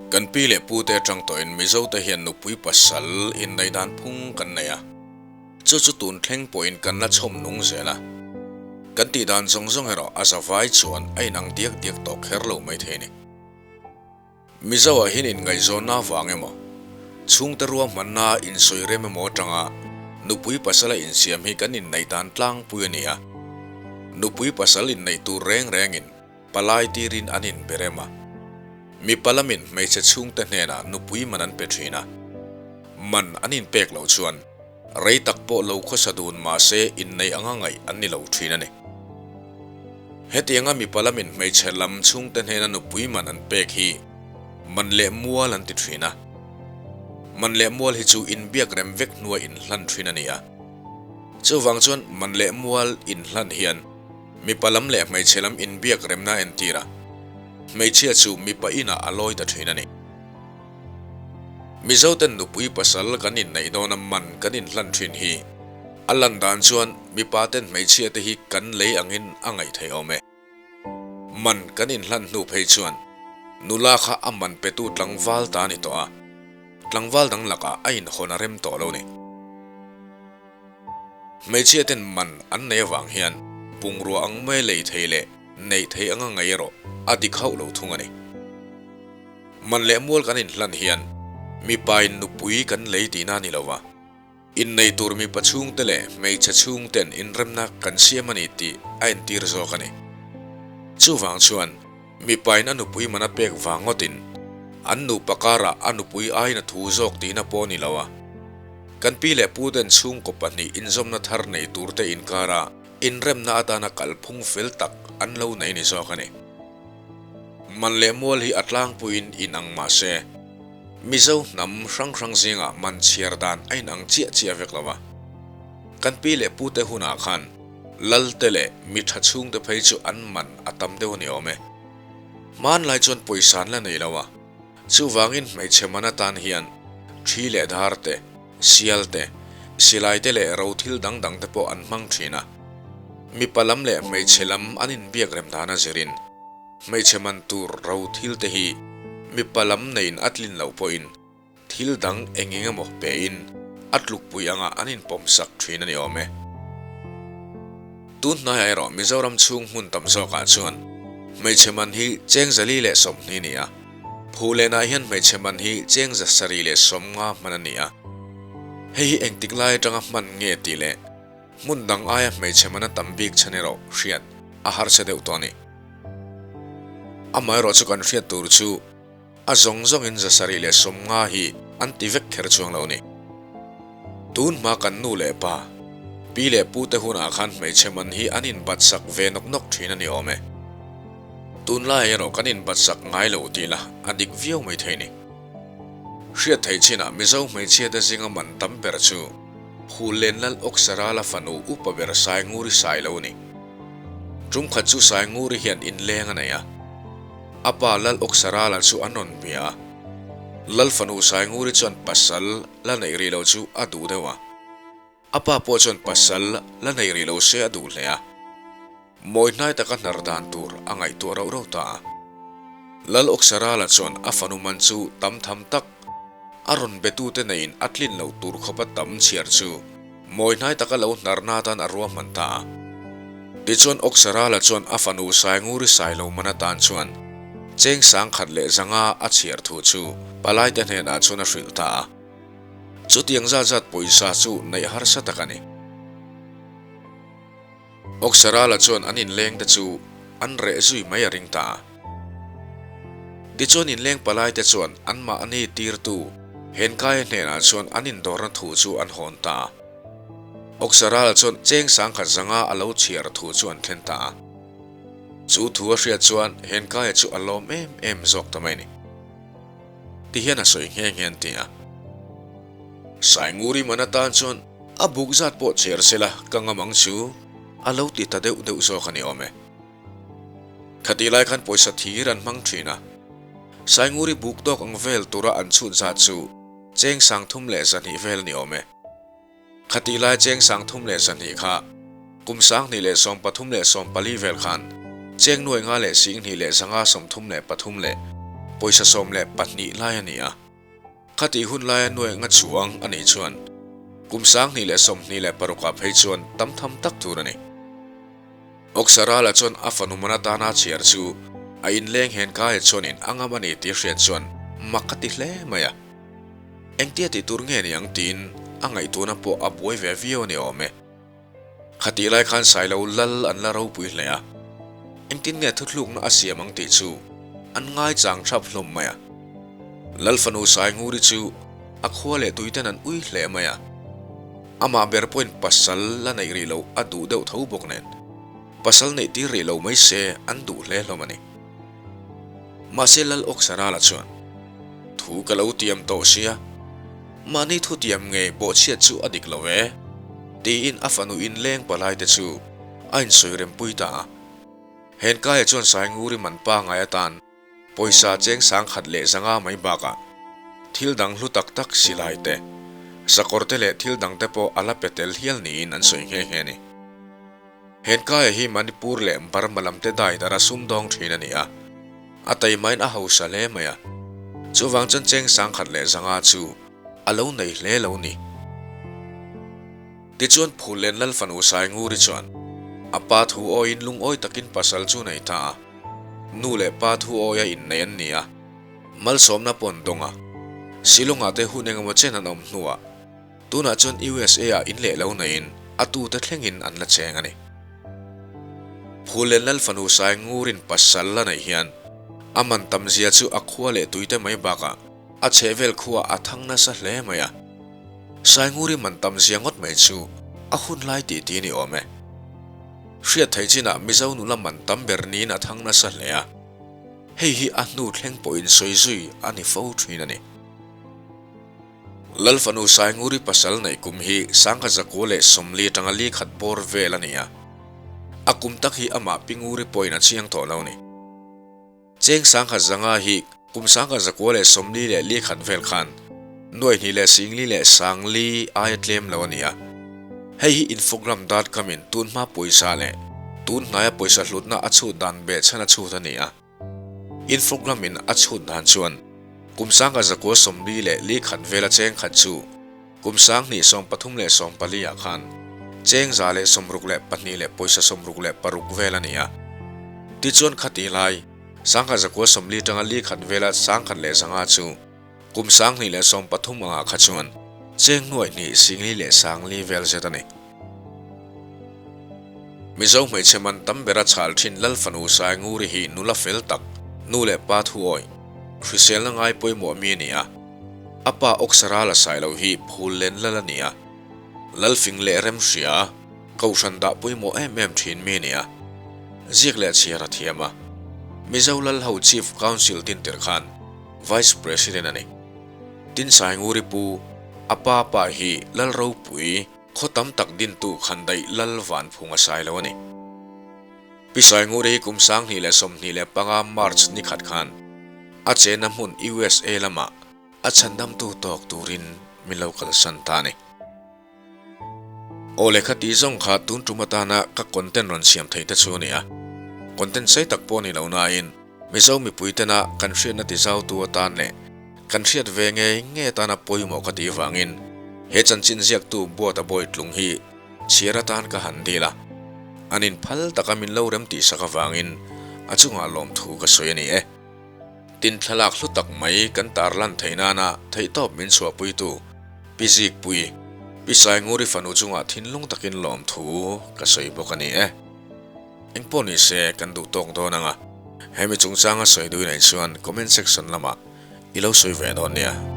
Kan pi leh pute atang tawhin Mizote hian nupui pasal inneih dan phung kan nei a, chu chu tun thleng pawhin kan la chhawm nung zel a. Kan tih dan zawng zawng erawh a zavai chuan a inang diak diak tawh kher lo maithei a ni. Mizo ah hian inngaihzawnna avang emaw, chhungte ruahmanna insawi rem emaw atanga nupui pasala insiam hi kan inneih dan tlangpui a ni a. Nupui pasal inneih tur reng rengin palai tirin an inbe rem a. Mipa lamin hmeichhe chhungte hnenah nupui man an pe thin a. Man an inpek loh chuan rei tak pawh lo khawsa dun mahse inneih anga ngaih an ni lo thin a ni. Hetianga mipa lamin hmeichhe lam chhungte hnena nupui man an pek hi man leh mual an ti thin a. Man leh mual hi chu inbiak rem vek hnua inhlan thin a ni a. Chuvang chuan man leh mual inhlan hian mipa lam leh hmeichhe lam inbiak remna a entir a, hmeichhia chu mipa inah a lawi ta thin a ni. Mizoten nupui pasal kan inneih dawna man kan inhlan thin hi a lan dan chuan mipa ten hmeichhia te hi kan lei angin a ngaih theih awm e. Man kan inhlan hnu phei chuan nula kha a man petu tlangval ta a ni tawh a, tlangval dang lakah a inhawn a rem tawh lo ni. Hmeichhia ten man an nei avang hian bungrua ang mai lei thei leh neih thei anga ngaih erawh a dik hauh lo thung a ni. Man leh mual kan inhlan hian mipain nupui kan lei tihna a ni lo va, innei tur mipa chhungte leh hmeichhe chhungten inremna kan siam a ni tih a entir zawk a ni. Chuvang chuan mipain a nupui man a pek vang ngawtin an nupa karah a nupui aiin a thu zawk tihna pawh a ni lo a, kan pi leh puten chhungkaw pahnih inzawmna thar nei turte inkara inremna atana kalphung fel tak an lo nei ni zawk a ni. Man leh mual hi a tlangpuiin inang mah se, Mizo hnam hrang hrang zingah man chhiar dan a inang chiah chiah vek lo a. Kan pi leh pute hunah khan Lalte leh mi tha chhungte phei chu an man a tam deuh a ni awm e. Hmanlai chuan pawisa an la nei lo a, chuvangin hmeichhe man atan hian thi leh dar te, sial te, silai te leh ro thil dang dang te pawh an hmang thin a. Mipa lam leh hmeichhe lam an inbiak rem dan a zirin hmeichhe man tur ro thil te hi mipa lam neiin a tlin loh pawhin thil dang eng eng emaw pein a tlukpui anga an inpawmsak thin a ni awm e. Tun hnaiah erawh Mizoram chhung hmun tam zawkah chuan hmeichhe man hi cheng 120 a ni a, Phuhlenah hian hmeichhe man hi cheng 750 hman a ni a. Hei hi engtik lai atanga hman nge tih leh Hmun dang aia hmeichhe mana tam bik chhan erawh hriat a harsa deuh tawh a ni. Amaherawh chu kan hriat tur chu a zawng zawngin 750 hi an ti vek kher chuang lo a ni. Tun hma kan nu leh pa, pi leh pute hunah khan hmeichhe man hi an inbatsak ve nawk nawk thin a ni awm e. Tunlai erawh kan inbatsak ngai lo tih la a dik viau mai thei ni. Hriat theih chinah Mizo hmeichhiate zinga man tam ber chu Phullen Lal Awksarala fanu upa ber Sainguri sai lo a ni. Tum khat chu Sainguri hian inleng a nei a. A pa Lal Awksarala chu an rawn bia a. Lal fanu Sainguri chuan pasal la neih rih lo chu a duh deuh a. A pa pawh chuan pasal la neih rih lo se a duh hle a. Mawi hnai taka hnar dan tur a ngaihtuah rauh rauh ta a. Lal Awksarala chuan a fanu man chu tam tham tak a rawn betute neiin a tlin loh tur khawpa tam chhiar chu mawi hnai taka lo hnarna atan a ruahman ta a. Tichuan Awksarala chuan a fanu Sainguri Sailo man atan chuan cheng 1100 a chhiar thu chu palaite hnenah chuan a hrilh ta a. Chutiang zat zat pawisa chu neih harsa tak a ni. Awksarala chuan an inleng te chu an reh zui mai a ring ta a. Tichuan inleng palai te chuan anmahni tirtu Henkaia hnenah chuan an indawrna thu chu an hawn ta a. Awksarala chuan cheng 1100 a lo chhiar thu chu an thlen ta a. Chu thu a hriat chuan Henkaia chu a lawm em em zawk ta mai a ni. Tihian a sawi nghe nghe an ti a. Sainguri man atan chuan A buk zat pawh chher sela ka ngam ang chu a lo ti ta deuh deuh zawk a ni awm e. Khatih lai khan pawisa thir an hmang thin a, Sainguri buk tawk ang vel tura an chhut zat chu cheng 32 vel a ni awm e. Khatih lai cheng 32 kha kum 2034 vel khan cheng nuai nga leh sing hnih leh zanga sawmthum leh pathum leh. pawisa 12 lai a ni a. Khatih hun laia nuai nga chuang a nih chuan kum 2026 ah phei chuan tam tham tak tur a ni. Oksarala chuan a fanu man atana chhiar chu a inleng hen kaia chuanin a ngam a ni tih hriat chuan mak a ti hle mai a. Engtia tih tur nge ni ang tiin a ngaihtuahna pawh a buai ve viau a ni awm e. Khatih lai khan Sailo lal an la ropui hle a, engtin nge thuthlukna a siam ang tih chu an ngaichang thap hlawm mai a. Lal fanu Sainguri chu a khua leh tuiten an ui hle mai a, amah ber pawhin pasal la neih rih loh a duh deuh tho bawk nen, pasal neih tir rih lo mai se an duh hle hlawm a ni. Mahse Lal Awksarala chuan, Thu ka lo tiam tawh sia, Mahni thutiam ngei bawhchhiat chu a dik lo e, tiin a fanu inleng palai te chu a insawi rempui ta a. Henkaia chuan Sainguri man pangai atan pawisa cheng 1005 mai bakah thil dang hlu tak tak silai te, sakawr te leh thil dang te pawh a la pe tel hial niin an sawi nghe nghe a ni. Henkaia hi Manipur leh Burma lam te dai dara sumdawng thin a ni a. A taimain a hausa hle mai a, chuvang chuan cheng 1005 chu a lo nei hle lo ni. Tichuan Phullen Lal fanu Sainguri chuan a pa thu awiin lungawi takin pasal chu nei ta a, nu leh pa thu awia innei an ni a, malsawmna pawh an dawng a, Shillong-ah te hun engemaw chen an awm hnuah Tunah chuan USA ah in leh lo neiin a tute thlengin an la cheng a ni. Phullen Lal fanu Saingurin pasal la neih hian a man tam zia chu a khua leh tuite mai bakah a chhehvel khuaah a thang nasa hle mai a. Sainguri man tam zia ngawt mai chu a hun lai tih ti ni awm e. Hriat theih chinah Mizo nula man tam ber niin a thang nasa hle a. Hei hi a hnu thleng pawhin sawi zui a ni fo thin a ni. Lal fanu Sainguri pasal neih kum hi 1940 atanga li khat bawr vel a ni a, a kum tak hi amah Pinguri pawhin a chiang tawh lo ni. Cheng 1005 hi kum 1944 vel khan nuai hnih leh singli leh sangli aia tlem lo a ni a, hei hi Infogram dot com in tun hma pawisa leh tun hnaia pawisa hlutna a chhut dan behchhan a chhut a ni a. Infogram in a chhut dan chuan kum 1944 vela cheng khat chu kum 2034 ah khan cheng 162 leh pawisa 66 vel a ni a. Tichuan khati lai 1940 tanga li khat vela 1005 chu kum 2030 angah kha chuan cheng nuaih hnih singli leh sangli vel zet a ni. Mizo hmeichhe man tam bera chhal thin Lal fanu Sainguri hi nula fel tak, nu leh pa thuawi, hriselna ngai pawimawh mi a ni a. A pa Awksara la sai lo hi Phullen Lal a ni a. Lalfing leh Remhria, Kohhran dah pawimawh em em thin mi a ni a. Ziak leh chhiar a thiam a. Mizo Lal ho Chief Council dintir khan Vice President a ni. Tin Sainguri pu, a pa pa hi Lal Ropui, Khaw tam tak dintu khan daih Lal van phung a sai lo a ni. Pi Sainguri hi kum 2025 March ni khat khan a chenna hmun USA lamah a chhandamtu tawk turin min lo kalsan ta a ni. Aw lehkha tih zawng kha tun tum atana ka content rawn siam theih te chu a ni a. Content sei tak pawh a ni lo nain Mizo mipui tena kan hriatna tizautu atan leh kan hriat ve ngei ngei atana pawimawh ka tih vangin he chanchin ziaktu Buata Bawitlung hi chhiar atan ka han dil a, an inphal taka min lo rem tihsak avangin a chungah lawmthu ka sawi a ni e. Tin thlalak hlu tak mai kan tarlan theih nana theihtawp min chhuahpuitu Pi Zikpui, Pi Sainguri fanu chungah thinlung takin lawmthu ka sawi bawk a ni e. Engpawh ni se kan duh tawk dawn ang a, hemi chungchanga sawi duhin aih chuan comment section lamah i lo sawi ve dawn nia.